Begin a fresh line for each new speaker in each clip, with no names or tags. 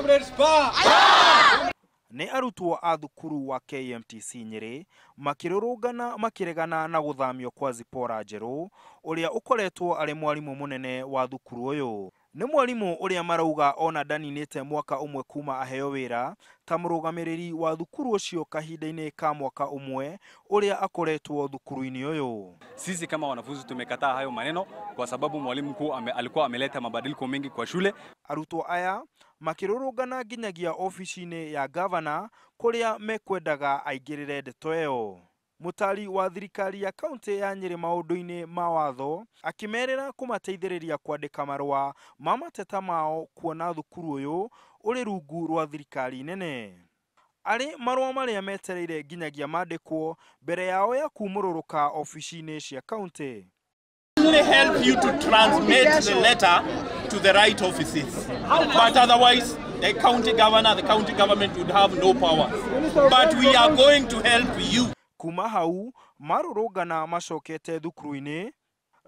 Comrades power!
Nĩ arutwo a thukuru wa KMTC Nyĩrĩ makĩrũrũngana makĩregana na gũthamio kwa Zipporah Njerũ ũrĩa ũkoretwo arĩ mwarimũ mũnene wa thukuru ũyũ. Nĩ mwarimũ ũrĩa marauga ona ndaninĩte mwaka ũmwe kuma aheo wĩra ta mũrũgamĩrĩri wa thukuru ũcio kahinda-inĩ ka mwaka ũmwe ũrĩa akoretwo thukuru-inĩ ũyũ.
Sisi kama wanafunzi tumekataa hayo maneno kwa sababu mwalimu mkuu alikuwa ameleta mabadiliko mengi kwa shule.
Arutwo aya makĩrũrũngana nginyagia ofici-inĩ ya gavana kũrĩa mekwendaga aingĩrĩre ndeto ĩyo. Mũtari wa thirikari ya kaunti ya Nyĩrĩ maũndũ-inĩ ma watho akĩmerĩra kũmateithĩrĩria kwandĩka marũa ma mateta mao kuona thukuru ũyũ ũrĩ rungu rwa thirikari nene. Arĩ marũa marĩa metereire nginyagia mandĩkwo mbere yao ya kumũrũrũka ofici-inĩ cia kaunti.
Only help you to transmit the letter to the right offices. But otherwise, the county governor, the county government would have no power. But we are going to help you.
Kuma hau marũrũngana macokete thukuru-inĩ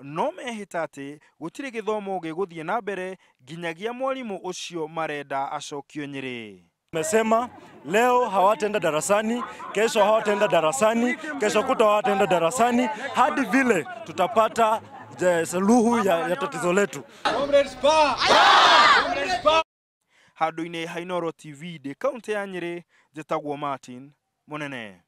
no mehĩta atĩ gũtirĩ gĩthomo gĩgũthiĩ na mbere nginyagia mwarimũ ũcio marenda acokio Nyĩrĩ.
Mesema leo hawataenda darasani, kesho hawataenda darasani, kesho kutwa hawataenda darasani hadi vile tutapata suluhu ya tatizo letu.
Comrades power! Comrades power!
Handũ-inĩ ha Inooro TV ndĩ kaunti ya Nyĩrĩ, njĩtagwo Martin Mũnene.